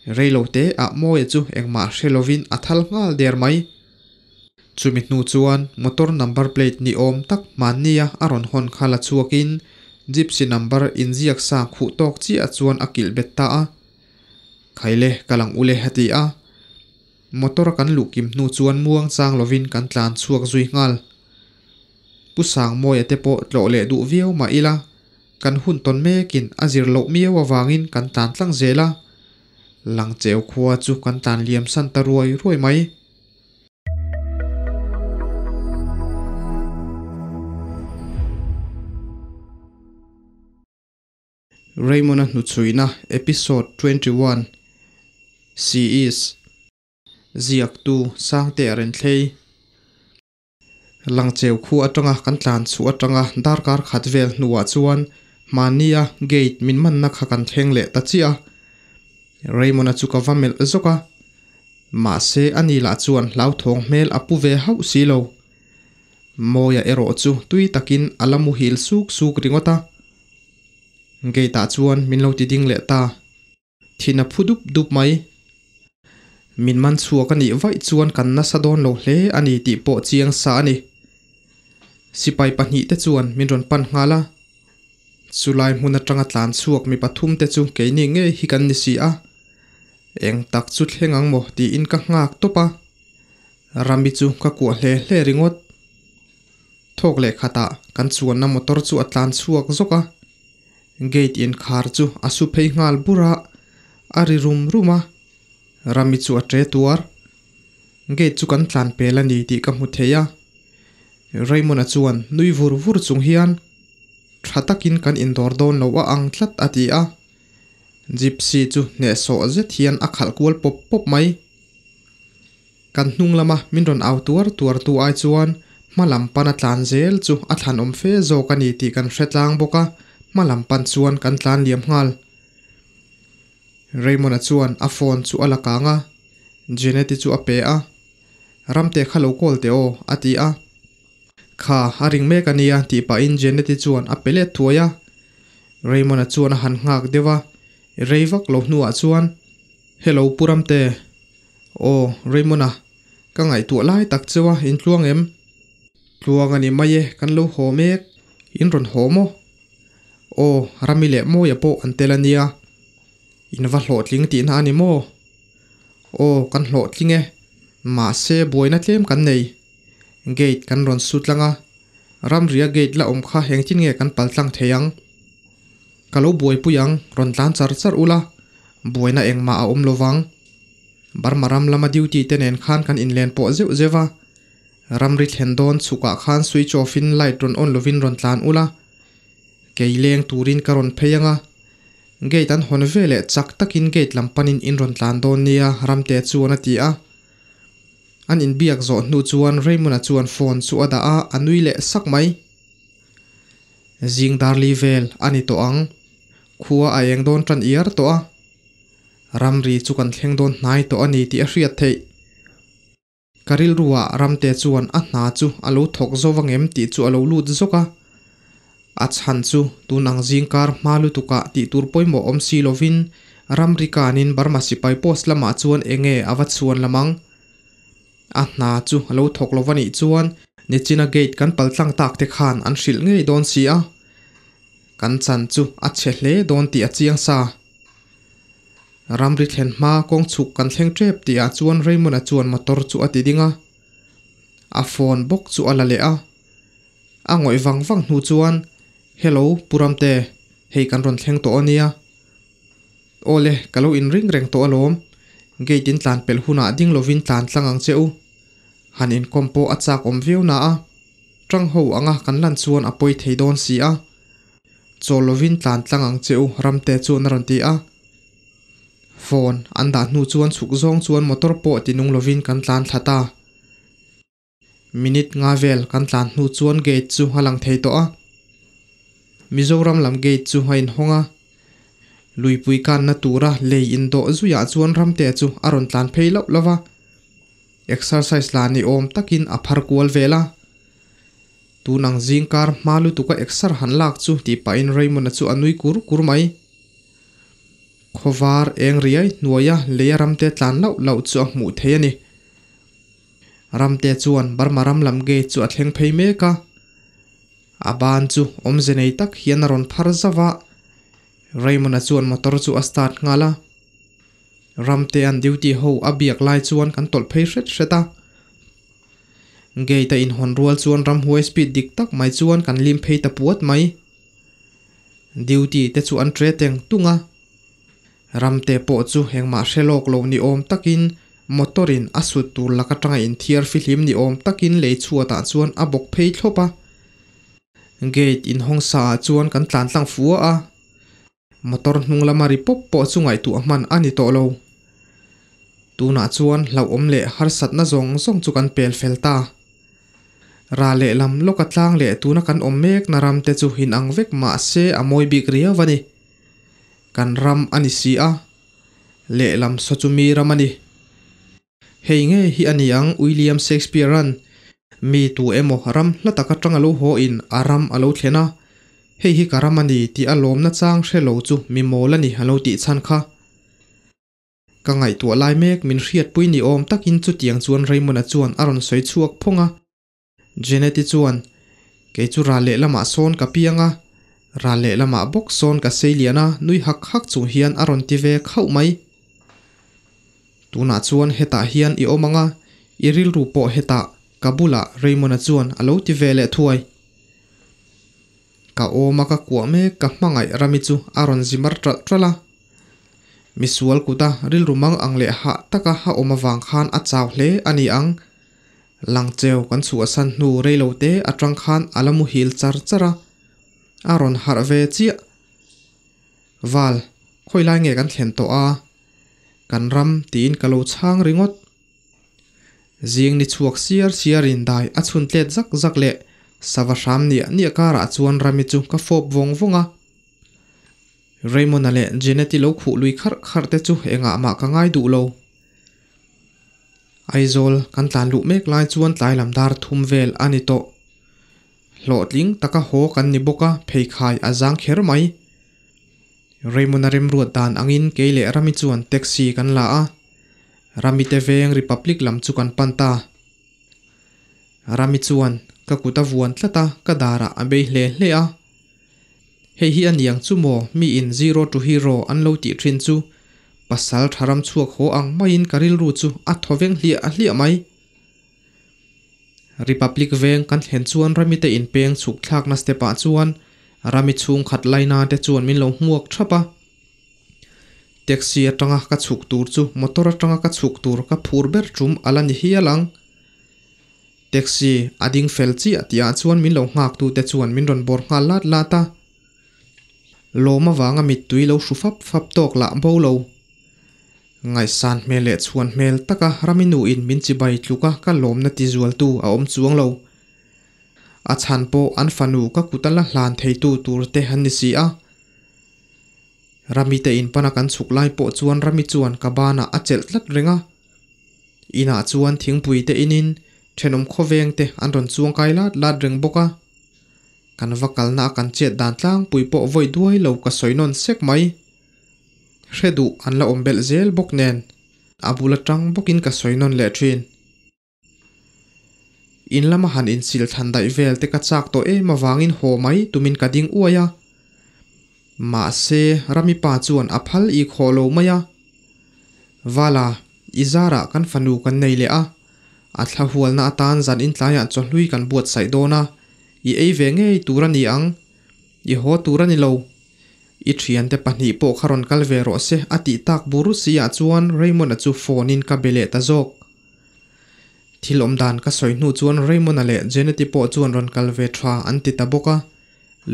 Reilote ah Mawia chu engmah hre lovin a thal nghal der mai. Chumi hnu chuan motor number plate ni awm tak hmannia a rawn hawn kha la chhuakin Gypsy number inziak sa khuh tawk chiah chuan a kilh bet ta a. Khaile ka lang ule a ti a. Motor a kan luh kim hnu chuan muang chang lovin kan tlan chhuak zui nghal. Pu Sangmawia te pawh tlawh leh duh viau mah ila, kan hun tawn mekin a zir loh miau avangin kan tlan tlang zel a. Langcheu khua chu kan tlan liam san ta ruai ruai mai. Raymond-a hnuchhuina Episode 21 She is Ziaktu Sangte Renthlei Langcheu khu atanga kan tlan chhuah atanga darkar khat vel hnuah chuan mahnia gate min manna kha kan thleng leh ta chiah a. Raymond-a chu ka va melh zawk a, mahse ani lah chuan hlauthawng hmel a pu ve hauh si lo. Mawia erawh chu tui takin a la muhil suk suk ringawt a. Gate ah chuan min lo ti ding leh ta. Thin a phu dup dup mai. Min man chhuak a nih vaih chuan kan nasa dawn lo hle a ni tih pawh chiang sa a ni. Sipai pahnihte chuan min rawn pan nghal a. Chulai hmun atanga tlan chhuak mi pathum te chu keini ngei hi kan ni si a. Eng tak chu thleng ang maw tiin ka nghak tawp a. Rami chu ka kuah hle hle ringawt. Thawk leh khatah kan chuanna motor chu a tlan chhuak zawk a. Gate inkhar chu a su phei nghal bur a, a ri rum rum a. Rami chu a ṭe tuar. Gate chu kan tlan pel a ni tih ka hmu thei a. Raymond-a chuan nui vur vur chung hian, Tha takin kan indawr dawn lo a ang tlat a ti a. Gypsy chu hnehsawh zet hian a khalh kual pawp pawp mai. Kan hnung lama min rawn au tuar tuar tu ai chuan hma lam pana tlan zel chu a thlanawm fe zawk a ni tih kan hre tlang bawk a, hma lam pan chuan kan tlan liam nghal. Raymond-a chuan a phone chu a la kang a, Jeanette-i chu a pe a, Ramte kha lo call teh aw, a ti a. Kha, a ring mek a nia, tih pahin Jeanette-i chuan a pe let thuai a. Raymond-a chuan a han nghak deuh a, rei vak lo hnuah chuan, Hello Pu Ramte. Aw, Raymond-a, ka ngaihtuah lai tak cheu a, in tluang em? Tluang a ni mai e, kan lo haw mek. In rawn haw maw? Aw, Rami leh Mawia pawh an tel a nia. In va hlawhtling tihna a ni maw? Aw, kan hlawhtling e. Mahse, buaina tlem kan nei. Gate kan rawn su tlang a, ramria gate la awm kha engtin nge kan pal tlang thei ang? Ka lo buaipui ang, rawn tlan char char ula, buaina engmah a awm lo vang. Burma ram lama duty te nen khan kan inlen pawh zeuh zeuh a, ramri thlen dawn chhukah khan switch off in light rawn on lovin rawn tlan ula, kei leng turin ka rawn phei ang a, gate an hawn veleh chak takin gate lam panin in rawn tlan dawn nia Ramte chuan a ti a. An inbiak zawh hnu chuan Raymond-a chuan phone chu a dah a, a nui leh sak mai. Zing darli vel a ni tawh ang, khua a eng dawn tan iar tawh a. Ramri chu kan thleng dawn hnai tawh a ni tih a hriat theih. Ka rilruah Ramte chuan a hna chu a lo thawk zo vang em tih chu a lo lut zawk a. A chhan chu tun ang zingkar hma lutukah tih tur pawimawh awm si lovin ramri kanin Burma sipai post lamah chuan enge a va chhuan lam ang. A hna chu a lo thawk lo va nih chuan Nichina gate kan paltlang tak te khan an hrilh ngei dawn si a. Kan chan chu a chhe hle dawn tih a chiang sa. Ramri thlen hma kawng chhuk kan thleng tep tihah chuan Raymond-a chuan motor chu a ti ding a. A phone bawk chu a la leh a. A ngawih vang vang hnu chuan, Hello, Pu Ramte, hei kan rawn thleng tawh a nia. Aw le, ka lo inring reng tawh alawm. Gate in tlan pelh hunah ding lovin tlan tlang ang che u. Han inkawm pawh a chak awm viau na a. Tang ho anga kan lan chuan a pawi thei dawn si a. Chawl lovin tlan tlang ang che u Ramte chuan a rawn ti a. Phone an dah hnu chuan chhuk zawng chuan motor pawh ti nung lovin kan tlan thla ta. Minute nga vel kan tlan hnu chuan gate chu a lang thei tawh a. Mizoram lam gate chu a inhawng a. Luipui kanna tura lei indawh zuiah chuan Ramte chu a rawn tlan phei loh lo va. Exercise la ni awm takin a phar kual vel a. Tun ang zing kar hma lutuka exer han lak chu tih pahin Raymond-a chu a nui kur kur mai. Khawvar eng riai hnuaia leia ramte tlan lauh lauh chu a hmuh theih a ni. Ramte chuan Burma ram lam gate chu a thleng phei mek a. A ban chu awmze nei tak hian a rawn phar zauh a. Raymond-a chuan motor chu a start nghal a. Ramtea'n duty ho a biak lai chuan kan tawlh phei hret hret a. Gate a inhawn rual chuan ramhuai speed dik tak mai chuan kan lim phei ta puat mai. Duty te chu an tre teng tung a. Ramte pawh chu engmah hre lawk lo ni awm takin motor in a sut tur lak atanga inthiar fihlim ni awm takin lei chhuatah chuan a bawk phei thlawp a. Gate inhawng sa ah chuan kan tlan tlang fua a. Motor hnung lama ri pawp pawh chu ngaihtuah hman a ni tawh lo. Tunah chuan hlauhawm leh harsatna zawng zawng chu kan pel fel ta. Ra lehlam lawka tlang leh tuna kan awm mekna ram te chu inang vek mah se a mawi bik riau a ni. Kan ram a ni si a, lehlam saw chu mi ram a ni. Hei ngei hi a ni ang William Shakespeare-a'n mi tu emaw ram hla tak atang a lo haw in a ram a lo thlen a, hei hi ka ram a ni tih a lawmna chang hre lo chu mi mawl a ni a lo tih chhan kha. Ka ngaihtuah lai mek min hriatpui ni awm takin chutiang chuan Raymond-a chuan a rawn sawi chhuak phawng a. Jeanette-i chuan, Kei chu ral lehlamah sawn ka piang a, ral lehlamah bawk sawn ka sei lian a nui hak hak chung hian a rawn ti ve khauh mai. Tunah chuan hetah hian i awm ang a, i rilru pawh hetah ka bulah Raymond-a chuan a lo ti ve leh thuai. Ka awm a ka kuah mek ka hmangaih Rami chu a rawn zi mar ṭalh ṭalh a. Misual kuta rilru mang ang leh hah taka a awm avang khan a chau hle a ni ang. Langcheu kan chhuahsan hnu reilo te atang khan a la muhil char char a, a rawn harh ve chiah. Val, khawi lai nge kan thlen tawh a? Kan ram tiin ka lo chhang ringawt. Zing ni chhuak siar siar in dai a chhun tlet zak zak leh sava hram niah niah karah chuan Rami chu ka fawp vawng vawng a. Raymond-a leh Jeanette-i lo khuh lui kharh kharh te chu engah mah ka ngai duh lo. Aizawl kan tlan luh mek lai chuan tlai lam dar thum vel a ni tawh. Hlawhtling taka haw kan ni bawk a, pheikhai a zang kher mai. Raymond-a remruat dan angin kei leh Rami chuan taxi kan la a, Rami te veng Republic lam chu kan pan ta. Rami chuan ka kut a vuan tlat a, ka darah a bei hle hle a. Hei hi a niang chu maw mi in zero to hero an lo tih thin chu, pasal tha ram chhuak haw ang maiin ka rilru chu a thaw veng hliah hliah mai. Republic veng kan thlen chuan Rami te inpeng chhuk thlakna step ah chuan Rami chhungkhat laina te chuan min lo hmuak thap a. Taxi atanga ka chhuk tur chu motor atanga ka chhuk tur ka phur ber tum a la ni hial ang. Taxi a ding fel chiah tih ah chuan min lo nghak tu te chuan min rawn bawr nghal lat lat a. Lawm avanga mittui lo hru fap fap tawk lah bo lo. Ngaihsan hmel leh chhuan hmel taka Rami nu in min chibai tluk a ka lawmna ti zual tu a awm chuang lo. A chhan pawh an fanu ka kut a la hlan thei tu tur te an ni si a. Rami te in pana kan chhuk lai pawh chuan Rami chuan ka banah a chelh tlat reng a. Inah chuan thingpui te inin thenawm khawveng te an rawn chuang kai lat lat reng bawk a. Kan va kalna a kan chet dan tlangpui pawh vawi duai lo ka sawi nawn sek mai. Hre duh an la awm belh zel bawk nen a bul atang bawkin ka sawi nawn leh thin. In lama han insil thlan daih vel te ka chak tawh em avangin haw mai tumin ka ding uai a. Mahse, Rami pa chuan a phal i khawh lo mai a. Vala, i zarah kan fanu kan nei leh a. A thla hualna atan zan intlaiah chawhlui kan buatsaih dawn a, i ei ve ngei tur a ni ang. I haw tur a ni lo. I thiante pahnih pawh kha rawn kal ve rawh se a tih tak bur si ah chuan Raymond-a chu phone in ka be leh ta zawk. Thil awm dan ka sawi hnu chuan Raymond-a leh Janet-i pawh chuan rawn kal ve tha an ti ta bawk a,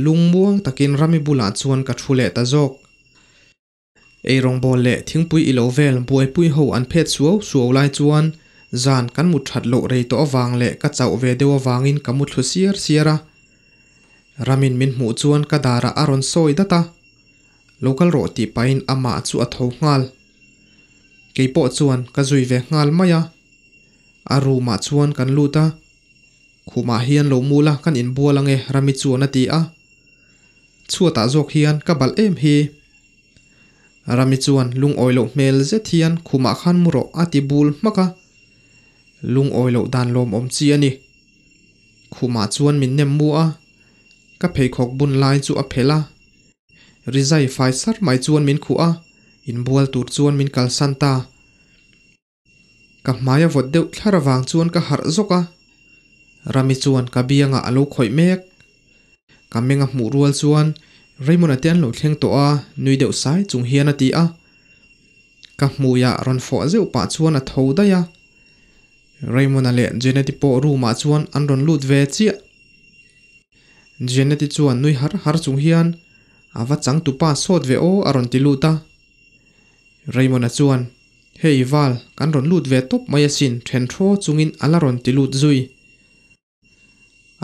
lungmuang takin Rami bulah chuan ka thu leh ta zawk. Eirawngbawl leh thingpui ilo vel buaipui ho an phet suau suau lai chuan zan kan mut that loh rei tawh avang leh ka chauh ve deuh avangin ka mu thlu siar siar a. Ramin min hmuh chuan ka darah a rawn sawi dat a, Lo kal rawh tih pahin amah chu a tho nghal. Kei pawh chuan ka zui ve nghal mai a. A room ah chuan kan lut a, Khumah hian lo mul a kan inbual ange Rami chuan a ti a. Chhuatah zawk hian ka balh em hi. Rami chuan lungawi loh hmel zet hian khumah khan mu rawh a ti bul hmak a, lungawi loh dan lawmawm chi a ni. Khumah chuan min nem mu a, ka pheikhawk bun lai chu a phelh a, rizai fai sar mai chuan min khuh a, inbual tur chuan min kalsan ta. Ka hmai a vawt deuh thlar avang chuan ka harh zawk a, Rami chuan ka biangah a lo khawih mek. Ka meng a hmuh rual chuan Raymond-a te an lo thleng tawh a, nui deuh sai chung hian a ti a. Ka hmuiah rawn fawh zeuh pah chuan a tho daih a. Raymond-a leh Janet-i pawh room-ah chuan an rawn lut ve chiah. Janet-i chuan nui har har chung hian, A va changtupa sawt ve aw a rawn ti lut a. Raymond-a chuan, Hei Val, kan rawn lut ve tawp mai asin then thaw chungin a la rawn ti lut zui.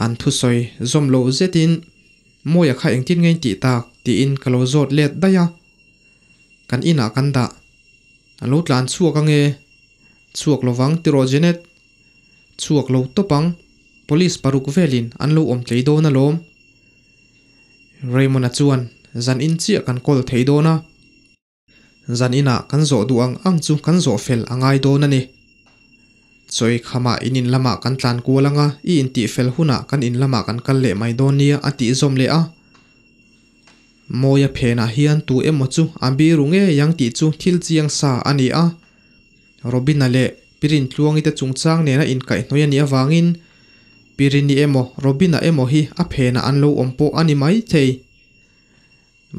An thusawi zawm lo zetin, Mawia kha engtin nge in tih tak? tiin ka lo zawt let daih a. Kan inah kan dah. A lo tlan chhuak ange. Chhuak lovang tiraw Janet? Chhuak lo tawp ang. Police paruk velin an lo awm tlei dawn alawm. Raymond-a chuan, Zan in chiah kan kawl thei dawn a. Zan inah kan zawh duh ang ang chu kan zawh fel a ngai dawn a ni. Chawi khamah in in lamah kan tlan kual ang a, i intih fel hunah kan in lamah kan kal leh mai dawn nia a tih zawm leh a. Mawia phenah hian tu emaw chu a biru ngei ang tih chu thil chiang sa a ni a. Robina leh Pirin Tluangi te chungchang nena inkaihhnawih a nih avangin Pirini emaw Robina emaw hi a phenah an lo awm pawh a ni maithei.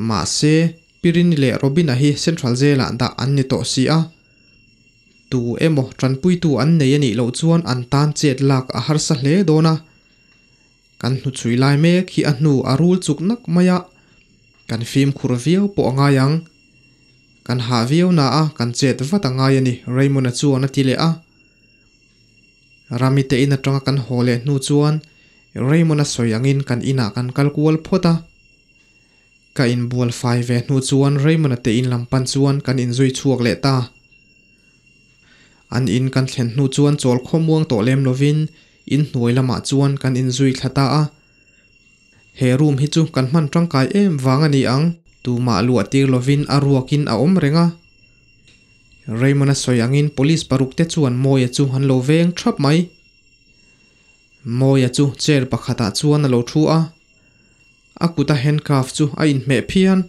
Mahse, Pirini leh Robina hi Central Jail-ah dah an ni tawh si a. Tu emaw tanpuitu an nei a nih loh chuan an tan chet lak a harsa hle dawn a. Kan hnuchhui lai mek hi a hnu a rul chuk nak mai a, kan fimkhur viau pawh a ngai ang. Kan hah viau na a, kan chet vat a ngai a ni, Raymond-a chuan a ti leh a. Rami te in atanga kan haw leh hnu chuan Raymond-a sawi angin kan inah kan kal kual phawt a. Ka inbual fai ve hnu chuan Raymond-a te in lam pan chuan kan inzui chhuak leh ta. An in kan thlen hnu chuan chawl khawmuang tawh lem lovin in hnuai lamah chuan kan inzui thla ta a. He room hi chu kan hman tangkai em vang a ni ang. Tumah luah tir lovin a ruakin a awm reng a. Raymond-a sawi angin police paruk te chuan Mawia chu an lo veng thap mai. Mawia chu chair pakhatah chuan a lo thu a. A kuta handcuff chu a inhmeh phian.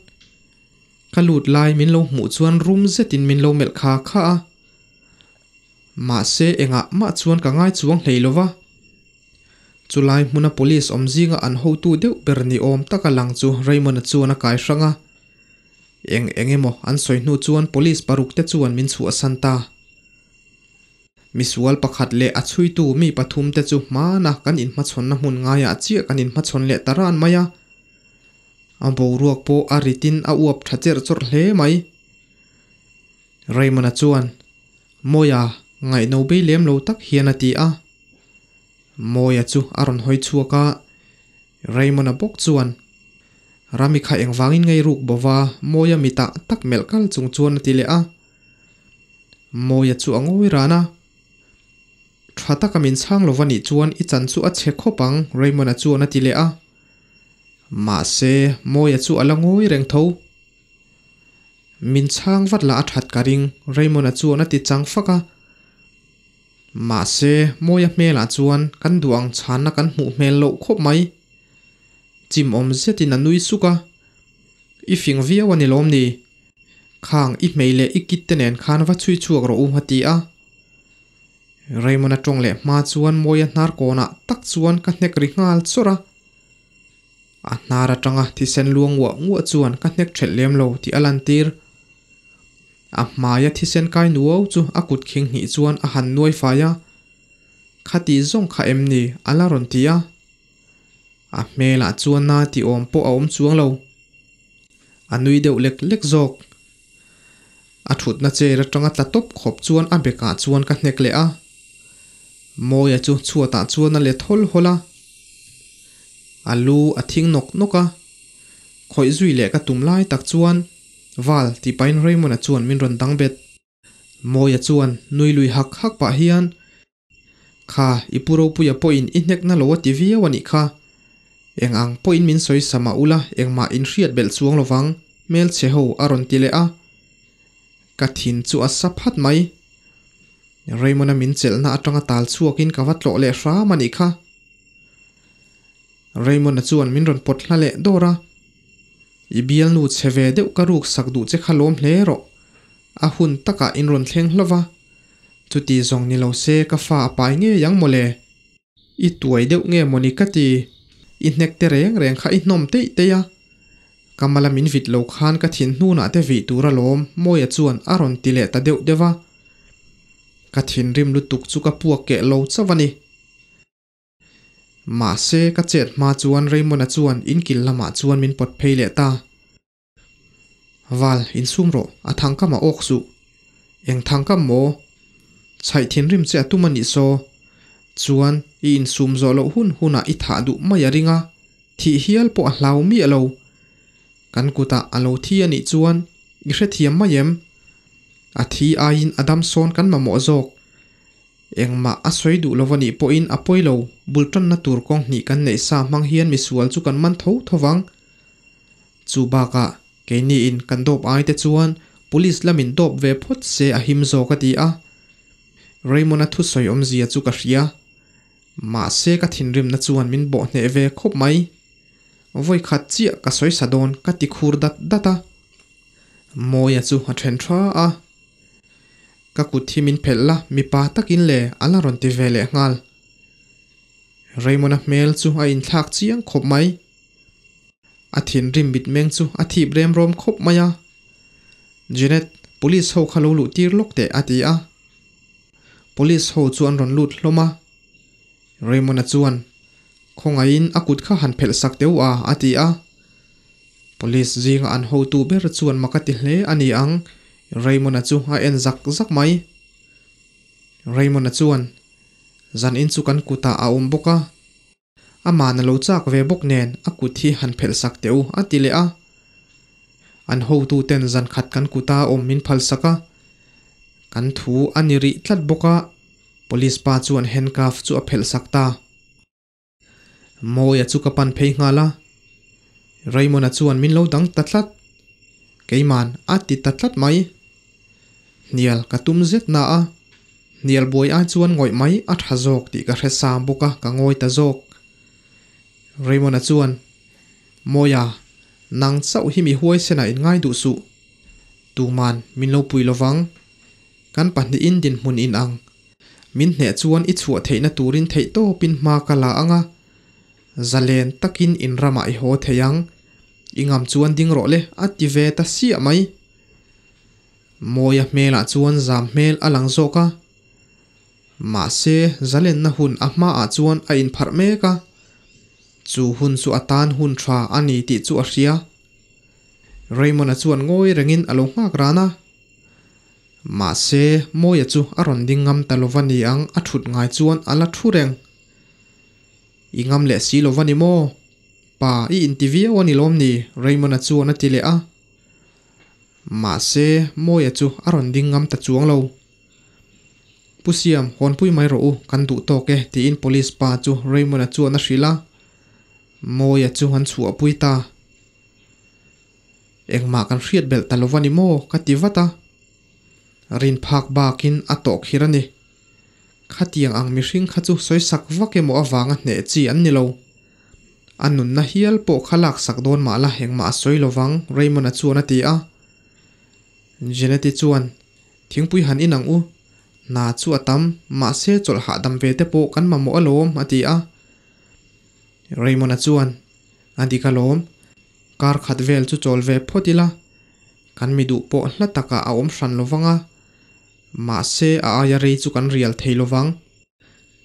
Ka lut lai min lo hmuh chuan rum zetin min lo melh kha kha a. Mahse engah mah chuan ka ngai chuang hlei lo va. Chulai hmuna police awm zinga an hotu deuh ber ni awm taka lang chu Raymond-a chuan a kai hrang a. Eng eng emaw an sawi hnu chuan police paruk te chuan min chhuahsan ta. Misual pakhat leh a chhuitu mi pathum te chu hmana kan inhmachhawnna hmun ngaiah chiah kan inhmachhawn leh ta ran mai a. A boruak pawh a ritin a uap tha cherh chawrh hle mai. Raymond-a chuan, Mawia, ngaihno bei lem lo tak hian a ti a. Mawia chu a rawn hawi chhuak a, Raymond-a bawk chuan, Rami kha engvangin ngei ruk bova Mawia mitah tak melh kal chung chuan a ti leh a. Mawia chu a ngawi ran a. Tha taka min chhang lo va nih chuan i chan chu a chhe khawp ang, Raymond-a chuan a ti leh a. Mahse, Mawia chu a la ngawi reng tho. Min chhang vat lah a that ka ring, Raymond-a chuan a ti chang fak a. Mahse, Mawia hmelah chuan kan duh ang chhanna kan hmuh hmel loh khawp mai. Chimawm zetin a nui suk a. I fing viau a ni lawm ni? Khang i hmei leh i kit te nen khan va chhui chhuak rawh u a ti a. Raymond a tawng leh hma chuan Mawia hnar kawnah tak chuan ka hnek ri nghal chawrh a. A hnar atanga thisen luang nguah nguah chuan ka hnek thelh lem lo tih a lantir. A hmaia thisen kai nuau chu a kut khing hnih chuan a han nuai fai a. Khati zawng kha em ni? a la rawn ti a. A hmelah chuan na ti awm pawh a awm chuang lo. A nui deuh lek lek zawk. A thutna chair atanga tla tawp khawp chuan a bekah chuan ka hnek leh a. Mawia chu chhuatah chuan a let hawl hawl a. A lu a thing nawk nawk a. Khawih zui leh ka tum lai tak chuan Val tih pahin Raymond-a chuan min rawn dang bet. Mawia chuan nui lui hak hak pah hian Kha, i pu Ropuia pawhin i hnekna lo a ti viau a nih kha. Eng ang pawhin min sawi sa mah ula engmah in hriat belh chuang lovang, hmelchhe ho a rawn ti leh a. Ka thin chu a sa phat mai. Raymond-a min chelhna atanga tal chhuakin ka va tlawh leh hram a nih kha. Raymond-a chuan min rawn pawt hla leh dawr a. I bialnu chhe ve deuh ka ruk sak duh che kha lawm hle rawh. A hun takah in rawn thleng hlauh va. Chuti zawng ni lo se ka fa a pai ngei ang mawle. I tuai deuh nge mawni ka ti. I hnek te reng reng kha i hnawm teih teih a. Ka mala min vit lo khan ka thin hnunah te vih tur alawm Mawia chuan a rawn ti leh ta deuh deuh a. Ka thinrim lutuk chu ka puak keh lo chauh a ni. Mahse ka chet hma chuan Raymond-a chuan inkil lamah chuan min pawt phei leh ta. Val, insum rawh, a thangkam a awk suh. Eng thangkam maw? Chhaih thinrim che a tum a nih saw. Chuan, i insum zawh loh hun hunah i thah duh mai a ring a, thih hial pawh a hlau miah lo. Kan kutah a lo thi a nih chuan i hrethiam mai em? A thi aiin a dam sawn kan mamawh zawk. Engmah a sawi duh lo a nih pawhin a pawi lo, bul tanna tur kawng hnih kan neih sa hmang hian misual chu kan man tho tho vang. Chu bakah keiniin kan dawp ai te chuan police lamin dawp ve phawt se a him zawk a ti a. Raymond-a thusawi awmzia chu ka hria. Mahse ka thinrimna chuan min bawh hneh ve khawp mai. Vawi khat chiah ka sawi sa dawn ka ti khur dat dat a. Mawia chu a then tha a. Ka kut hi min phelh la mipa takin le a la rawn ti ve leh nghal. Raymond-a hmel chu a inthlak chiang khawp mai. A thinrim mitmeng chu a thip rem rawm khawp mai a. Jenet, police ho kha lo luh tir lawk teh a ti a. Police ho chu an rawn lut hlawm a. Raymond-a chuan, Khawngaihin a kut kha han phelh sak teuh a, a ti a. Police zinga an hotu ber chuan mak a ti hle a ni ang, Raymond-a chu a en zak zak mai. Raymond-a chuan, Zanin chu kan kutah a awm bawk a. Ama'n a lo chak ve bawk nen a kut hi han phelh sak teh u, a ti leh a. An hotuten zan khat kan kuta awm min phal sak a, kan thu a ni rih tlat bawk a, police pa chuan handcuff chu a phelh sak ta. Mawia chu ka pan phei nghal a, Raymond-a chuan min lo dang ta tlat. Keima'n a ti ta tlat mai. Hnial ka tum zet na a, hnial buai ai chuan ngawih mai a tha zawk tih ka hre sa bawk a, ka ngawi ta zawk. Raymond-a chuan, Mawia, nang chauh hi mi huaisen ah in ngai duh suh. Tuman min lo pui lovang. Kan pahnihin dinhmun in ang. Min hneh chuan i chhuah theihna turin theihtawpin hma ka la ang a, zalen takin in ramah i haw thei ang. I ngam chuan ding rawh le, a ti ve ta siah mai. Mawia hmelah chuan zam hmel a lang zawk a. Mahse, zalenna hun a hmaah chuan a inpharh mek a. Chu hun chu a tan hun tha a ni tih chu a hria. Raymond-a chuan ngawi rengin a lo nghak ran a. Mahse, Mawia chu a rawn ding ngam ta lova ni ang a thut ngai chuan a la thu reng. I ngam leh si lova ni maw? Pa, i inti viau a ni lawm ni? Raymond-a chuan a ti leh a. Mahse, Mawia chu a rawn ding ngam ta chuang lo. Pu Siam, hawnpui mai rawh u, kan duh tawk e, tiin police pa chu Raymond-a chuan a hrilh a. Mawia chu an chhuahpui ta. Engmah kan hriat belh ta lo va ni maw? ka ti vat a. Rin phak bakin a tawh khir a ni. Khatiang ang mihring kha chu sawisak vak emaw avanga hneh chi an ni lo. A nunna hial pawh kha laksak dawn mah la engmah a sawi lovang, Raymond-a chuan a ti a. Jeanette-i chuan, Thingpui han in ang u. Hna chu a tam, mahse chawlh hahdam ve te pawh kan mamawh alawm, a ti a. Raymond-a chuan, A dik alawm. Kar khat vel chu chawl ve phawt ila, kan mi duh pawh hla takah a awm hran lovang a. Mahse a aia rei chu kan rial thei lovang.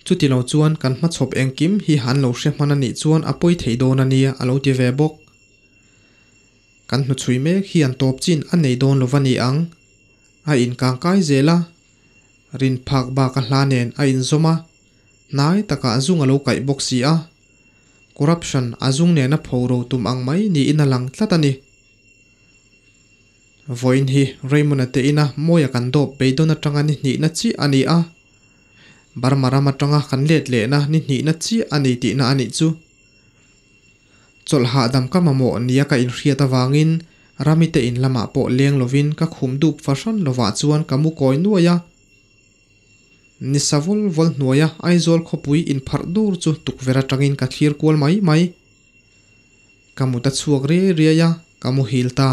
Chuti lo chuan kan hmachhawp engkim hi han lo hre hman a nih chuan a pawi thei dawn a nia a lo ti ve bawk. Kan hnuchhui mek hian tawp chin a nei dawn lo va ni ang. A inkangkai zel a, rin phak bak a hla nen a inzawm a, hnai takah zung a lo kaih bawk si a. Corruption a zung nena phoro tum ang mai niin a lang tlat a ni. Vawiin hi Raymond-a te ina Mawia kan dawp beidawn atanga ni hnihna chiah a ni a, Burma ram atanga kan let lehna ni hnihna chiah a ni tihna a nih chu. Chawlh hahdam ka mamawh nia ka inhriat avangin Rami te in lamah pawh leng lovin ka khum dup fahran lovah chuan ka mu kawi nuai a. Ni sa vawl vawl hnuaia Aizawl khawpui inpharh dur chu tukverh atangin ka thlir kual mai mai. Ka mut a chhuak riai riai a, ka muhil ta.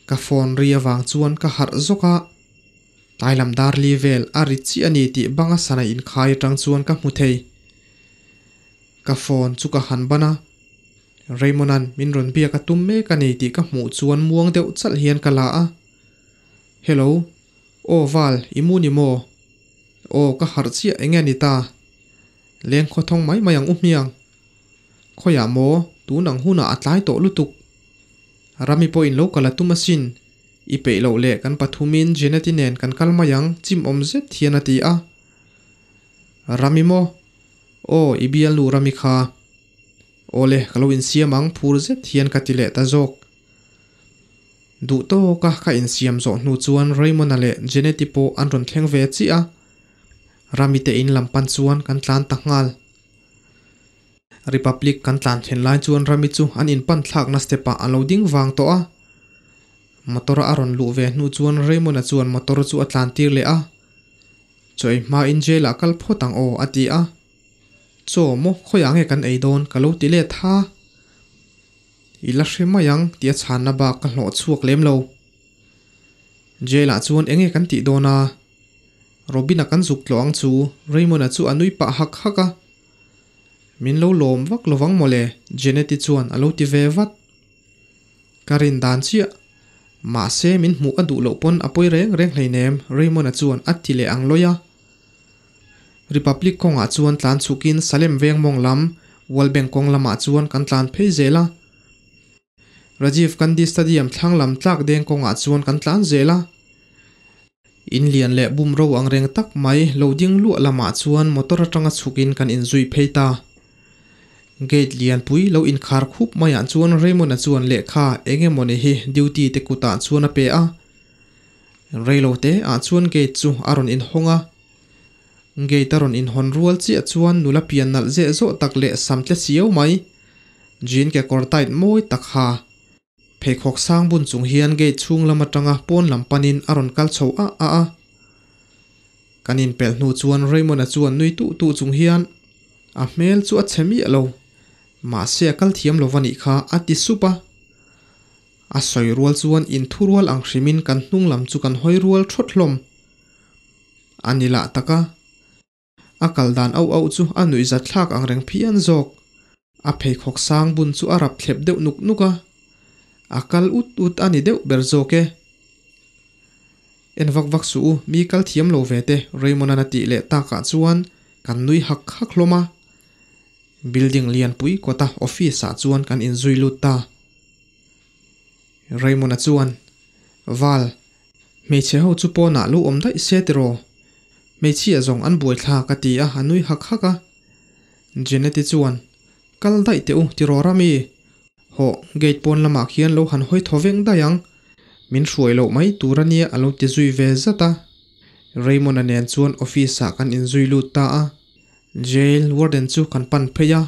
Ka phone ri avang chuan ka harh zawk a, tlailam dar li vel a ri chiah a ni tih banga sana inkhai atang chuan ka hmu thei. Ka phone chu ka han ban a, Raymond-a'n min rawn biak a tum mek a ni tih ka hmuh chuan muang deuh chalh hian ka la a. Hello, aw Val, i mu ni maw? Aw, ka harh chiah eng nge ni ta? Leng khawthawng mai mai ang u hmiang. Khawiah maw, tun ang hunah a tlai tawh lutuk. Rami pawhin lo kal a tum asin. I peih loh leh kan pathumin Jeneti nen kan kal mai ang, chim awm zet hian a ti a. Rami maw? Aw, i bialnu Rami kha. Awle, ka lo insiam ang, phur zet hian ka ti leh ta zawk. Duh tawka ka insiam zawh hnu chuan Raymond-a leh Jeneti pawh an rawn thleng ve chiah a. Rami te in lam pan chuan kan tlan ta nghal. Republic kan tlan thlen lai chuan Rami chu an inpan thlakna step ah a lo ding vang tawh a. Motor a rawn luh ve hnu chuan Raymond-a chuan motor chu a tlan tir leh a. Chaw ei hma in jail ah kal phawt ang aw a ti a. Chaw maw khawiah nge kan ei dawn ka lo ti let ha. I la hre mai ang tih a chhanna bak ka hlawh chhuak lem lo. Jail ah chuan enge kan tih dawn a? Robin-a kan zuk tlawh ang chu Raymond-a chu a nui pah hak hak a. Min lo lawm vak lovang mawle Jeanette-i chuan a lo ti ve vat. Ka rin dan chiah. Mahse min hmuh a duh loh pawn a pawi reng reng hleinem Raymond-a chuan a ti leh ang lawih a. Republic kawngah chuan tlan chhukin Salem veng mawng lam World Bank kawng lamah chuan kan tlan phei zel a. Rajiv Gandhi Stadium thlang lam tlak deng kawngah chuan kan tlan zel a. In lian leh bum ro ang reng tak mai lo ding luah lamah chuan motor atanga chhukin kan inzui phei ta. Gate lianpui lo inkhar khup maiah chuan Raymond-a chuan lehkha eng emawni hi duty te kutah chuan a pe a. Reilote ah chuan gate chu a rawn inhawng a. Gate a rawn inhawn rual chiah chuan nula pian nalh zeh zawh tak leh sam tle chiau mai, jean kekawr tight mawi tak ha. Pheikhawk sang bun chung hian gate chhung lam atanga pawn lam panin a rawn kal chho a a a. Kan inpelh hnu chuan Raymond-a chuan nui tuh tuh chung hian, A hmel chu a chhe miah lo, mahse a kal thiam lo va nih kha, a ti sup a. A sawi rual chuan inthurual ang hrimin kan hnung lam chu kan hawi rual thawt hlawm. A ni lah tak a. A kal dan auh auh chu a nuihzat thlak ang reng phian zawk. A pheikhawk sang bun chu a rap thlep deuh nuk nuk a. A kal ut ut a ni deuh ber zawk e. En vak vak suh u, mi kal thiam lo ve te Raymond-a'n a tih leh takah chuan kan nui hak hak hlawm a. Building lianpui kawta office-ah chuan kan inzui lut ta. Raymond-a chuan, Val, hmeichhe ho chu pawnah lo awm daih se tiraw? Hmeichhia zawng an buaithla ka ti a, a nui hak hak a. Jeanette-i chuan, Kal daih teh u, tiraw Rami? Hawh, gate pawn lamah khian lo han hawi thaw veng daih ang. Min hruai loh mai tur a nia a lo ti zui ve zat a. Raymond-a nen chuan office-ah kan inzui lut ta a. Jail warden chu kan pan phei a.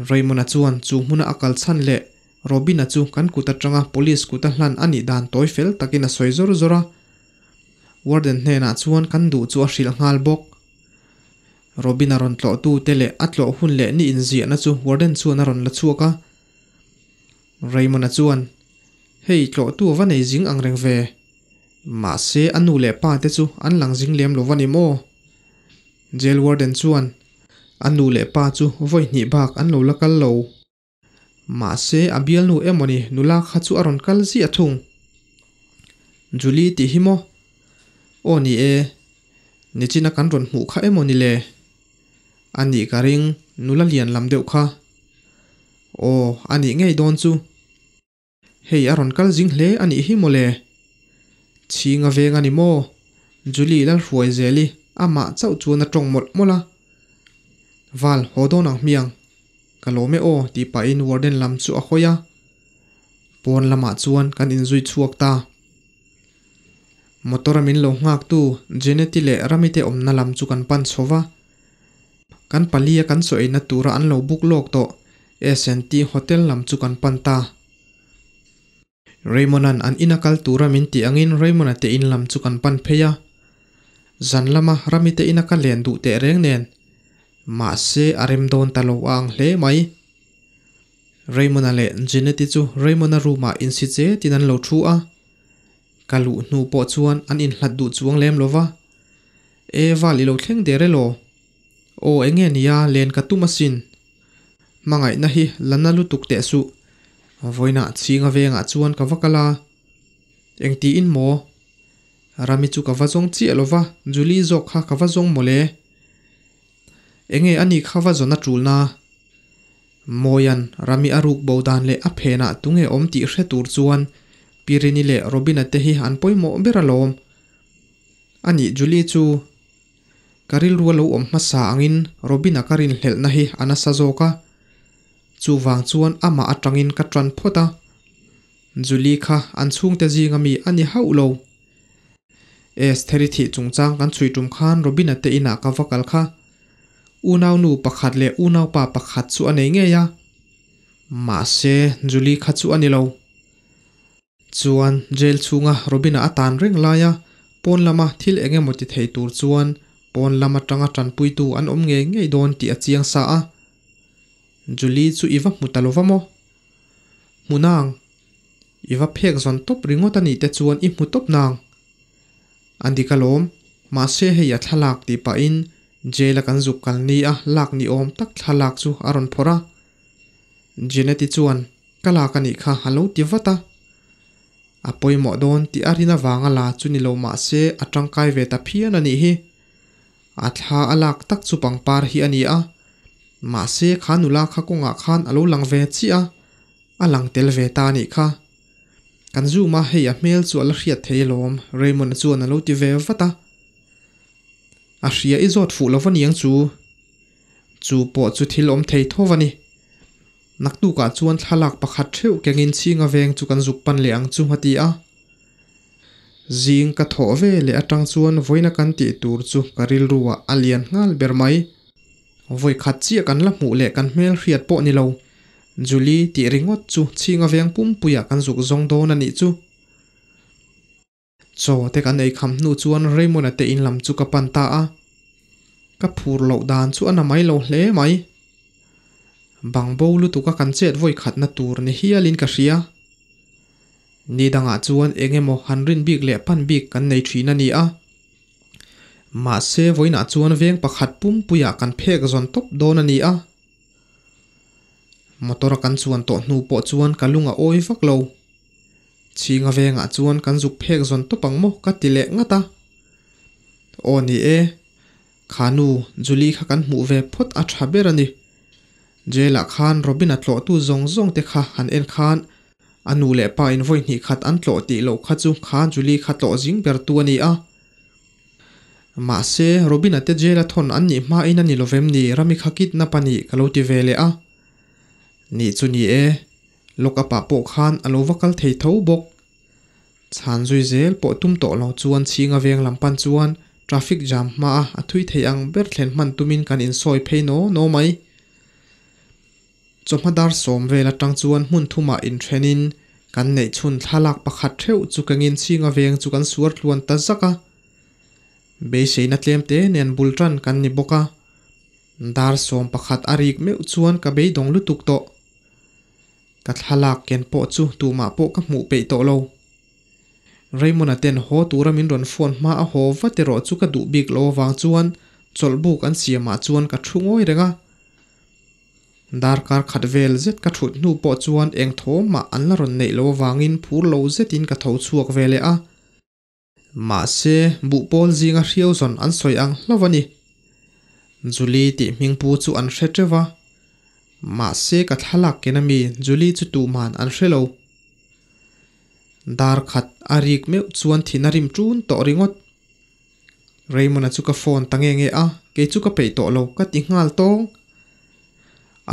Raymond-a chuan chu hmuna a kal chhan leh Robin-a chu kan kut atanga police kut a hlan a nih dan tawi fel takin a sawi zawr zawr a. Warden hnenah chuan kan duh chu a hrilh nghal bawk. Robin-a rawn tlawhtu te leh a tlawh hun leh ni inziahna chu warden chuan a rawn la chhuak a. Raymond-a chuan, Hei tlawhtu a va nei zing ang reng ve. Mahse a nu leh pa te chu an lang zing lem lo va ni maw? Jail warden chuan, A nu leh pa chu vawi hnih bak an lo la kal lo. Mahse, a bialnu emawni nula kha chu a rawn kal ziah thung. Julie tih hi maw? Aw ni e, nichina kan rawn hmuh kha emawni le? A nih ka ring, nula lian lam deuh kha. Aw, a nih ngei dawn chu. Hei a rawn kal zing hle a nih hi mawle. Chhinga veng a ni maw? Julie Lalhruai Zeli amah chauh chuan a tawng mawlh mawlh a. Val, haw dawn ang hmiang. Ka lawm e aw tih pahin warden lam chu a hawi a. Pawn lamah chuan kan inzui chhuak ta. Motor a min lo nghaktu Jeneti leh Ramite awmna lam chu kan pan chho va. Kan palia kan chaw eina tura an lo buk lawk tawh S&T Hotel lam chu kan pan ta. Raymond-a'n an ina kal tura min tih angin Raymond-a te in lam chu kan pan phei a. Zan lama Rami te ina ka len duh teh reng nen. Mahse a rem dawn ta lo a ang hle mai. Raymond-a leh Jeanette-i chu Raymond-a room-ah insi chetin an lo thu a. Ka luh hnu pawh chuan an inhlat duh chuang lem lo va. E val i lo thleng der elaw? Aw enge nia len ka tum asin. Hmangaihna hi la na lutuk teh suh. Vawiinah chhinga vengah chuan ka va kal a. Engtiin maw? Rami chu ka va zawng chiah lo va, Julie zawk kha ka va zawng mawle. Enge a nih kha va zawn a tulna? Mawia'n Rami a ruk bo dan leh a phenah tunge awm tih hre tur chuan Pirini leh Robina te hi an pawimawh ber alawm. A nih Julie chu Ka rilru a lo awm hmasa angin Robin-a ka rinhlelhna hi a nasa zawk a, chuvang chuan amah atangin ka tan phawt a. Julie kha an chhungte zinga mi a ni hauh lo. Estheri thih chungchang kan chhui tum khan Robin-a te inah ka va kal kha. Unaunu pakhat leh unaupa pakhat chu a nei ngei a. Mahse, Julie kha chu a ni lo. Chuan jail chhunga Robin-a a tan reng laia pawn lama thil eng emaw ti thei tur chuan pawn lam atanga tanpuitu an awm ngei ngei dawn tih a chiang sa a. Julie chu i va hmu ta lova maw? Hmu nang. I va phek zawn tawp ringawt a nih te chuan i hmu tawp nang. A dik alawm, mahse hei a thlalak tih pahin jail a kan zuk kal ni a lak ni awm tak thlalak chu a rawn phawrh a. Jeanette-i chuan Ka lak a nih kha a lo ti vat a. A pawimawh dawn tih a rin avanga la chu ni lo mah se a tangkai ve ta phian a nih hi. A thla a lak tak chu pangpar hi a ni a. Mahse kha nula kha kawngah khan a lo lang ve chiah a, a lang tel ve ta a nih kha. Kan zoom a hei a hmel chu a la hriat thei alawm Raymond-a chuan a lo ti ve vat a. A hria i zawt fuh lo va niang chu. Chu pawh chu thil awm thei tho va ni. Naktukah chuan thlalak pakhat theuh kengin chhinga veng chu kan zuk pan leh ang chu a ti a. Zing ka thawh ve leh atang chuan vawiina kan tih tur chu ka rilruah a lian nghal ber mai. Vawi khat chiah kan la hmuh leh kan hmel hriat pawh ni lo. Julie tih ringawt chu chhinga veng pumpuiah kan zuk zawng dawn a nih chu. Chaw te kan ei kham hnu chuan Raymond-a te in lam chu ka pan ta a, ka phur loh dan chu a na mai lo hle mai. Bang bo lutuk a kan chet vawi khatna tur ni hialin ka hria. Ni dangah chuan eng emaw han rin bik leh pan bik kan nei thin a ni a. Mahse vawiinah chuan veng pakhat pumpuiah kan phek zawn tawp dawn a ni a. Motor a kan chuan tawh hnu pawh chuan ka lung a awi vak lo. Chhinga vengah chuan kan zuk phek zawn tawp ang maw ka ti leh ngat a. Aw ni e, kha nu Julie kha kan hmuh ve phawt a tha ber a ni. Jail ah khan Robin-a tlawhtu zawng zawng te kha han en khan a nu leh pa in vawi hnih khat an tlawh tih loh kha chu kha Julie kha tlawh zing ber tu a ni a. Mahse, Robin-a te jail a thawn an nih hma in a ni lovem ni Rami kha kidnap a nih ka lo ti ve leh a. Nih chu ni e, Lock up ah pawh khan a lo va kal thei tho bawk. Chhan zui zel pawh tum tawh lo chuan chhinga veng lam pan chuan traffic jam hma a a thui thei ang ber thlen hman tumin kan insawi phei naw naw mai. Chawhma dar sawm vel atang chuan hmun thumah inthenin kan neih chhun thlalak pakhat theuh chu kengin chhinga veng chu kan suar tluan ta zak a. Beiseina tlem te nen bul tan kan ni bawk a. Dar 11 a rik meuh chuan ka beidawng lutuk tawh. Ka thlalak ken pawh chu tumah pawh ka hmuh peih tawh lo. Raymond-a ten haw tura min rawn phone hma a haw vat erawh chu ka duh bik lo avang chuan chawlhbuk an siamah chuan ka thu ngawi reng a. Darkar khat vel zet ka thut hnu pawh chuan eng thawmah an la rawn neih lo avangin phur lo zetin ka tho chhuak ve leh a. Mahse, buhpawl zinga hriau zawn an sawi ang hlauh a ni. Julie tih hmingpu chu an hre teuh va. Mahse, ka thlalak ken ami Julie chu tuhman an hre lo. Dar khat a rik meuh chuan thin a rim ṭun tawh ringawt. Raymond-a chu ka phone ta nge nge a, kei chu ka peih tawh lo ka ti nghal tawng.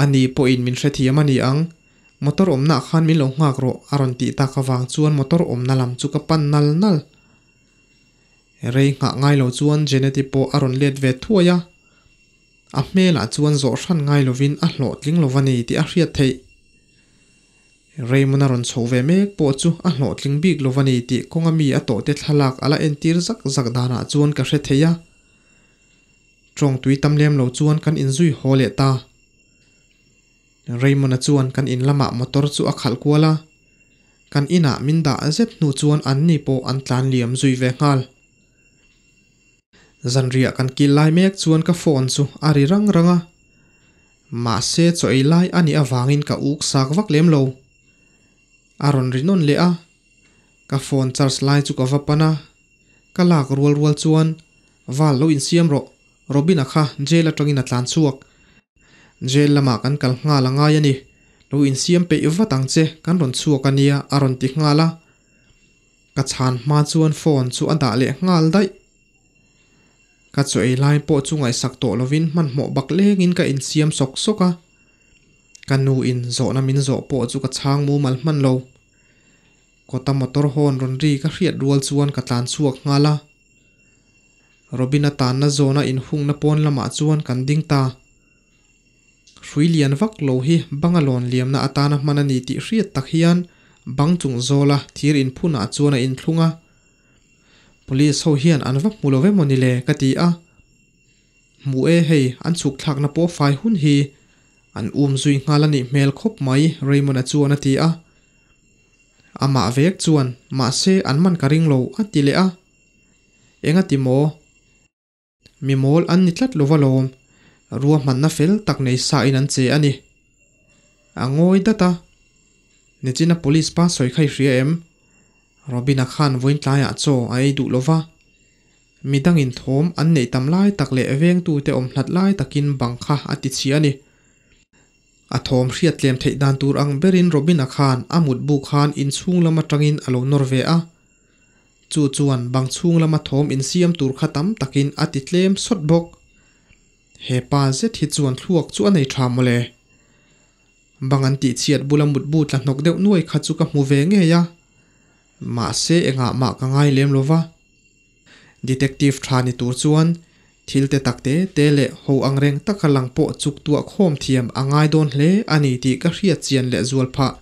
Ani pawhin min hrethiam a ni ang, motor awmna ah khan min lo nghak rawh a rawn tih tak avang chuan motor awmna lam chu ka pan nal nal. Rei nghah ngai lo chuan Jeanette-i pawh a rawn let ve thuai a, a hmelah chuan zawh hran ngai lovin a hlawhtling lo va ni tih a hriat theih. Raymond-a rawn chho ve mek pawh chu a hlawhtling bik lo a ni tih kawnga mi a tawhte thlalak a la entir zak zak danah chuan ka hre thei a. Tawng tui tam lem lo chuan kan inzui haw leh ta. Raymond-a chuan kan in lamah motor chu a khalh kual a, kan inah min dah zet hnu chuan anni pawh an tlan liam zui ve nghal. Zanriah kan kil lai mek chuan ka phone chu a ri rang rang a, mahse chaw ei lai a nih avangin ka uk sak vak lem lo. A rawn ri nawn leh a, ka phone charge lai chu ka va pan a, ka lak rual rual chuan Val lo insiam rawh, Robin-a kha jail atangin a tlan chhuak. Jail lamah kan kal nghal a ngai a ni, lo insiam peih vat ang che, kan rawn chhuak a nia a rawn ti nghal a. Ka chhan hma chuan phone chu a dah leh nghal daih. Ka chaw ei lai pawh chu ngaihsak tawh lovin hmanhmawh bak lengin ka insiam sawk sawk a. Ka nu in zawhna min zawh pawh chu ka chhang mumal hman lo. Kawta motor hawn rawn ri ka hriat rual chuan ka tlan chhuak nghal a. Robin-a tanna zawna inhungna pawn lamah chuan kan ding ta. Hrui lian vak lo hi banga lawn liamna atana hman a ni tih hriat tak hian bang chung zawla thir inphunah chuan a inthlung a. Police ho hian an va hmu lo emaw ni le ka ti a. Hmu e hei an chhuk thlakna pawh fai hun hi an um zui nghal a nih hmel khawp mai Raymond-a chuan a ti a. Amah vek chuan mahse an man ka ring lo a ti leh a. Engati maw? Mi mawl an ni tlat lova lawm, ruahmanna fel tak nei sa in an che a ni. A ngawi dat a, Nichina police pa sawi kha i hria em? Robin-a khan vawiin tlaiah chaw a ei duh lova, midangin thawm an neih tam lai tak leh vengtute awm hlat lai takin bang kha a ti chhia a ni. A thawm hriat tlem theih dan tur ang berin Robin-a khan a mutbu khan inchhung lam atangin a lo nawr ve a. Chu chuan bang chhung lama thawm insiam tur kha tam takin a ti tlem sawt bawk. He pa zet hi chuan thluak chu a nei tha mawle. Bang an tihchhiat bula mutbu tla hnawk deuh nuai kha chu ka hmu ve ngei a. Mahse engah mah ka ngai lem lo va. Detective tha ni tur chuan thil te tak te te leh ho angreng taka lang pawh chuk tuah khawm thiam a ngai dawn hle a ni tih ka hriat chian leh zual phah.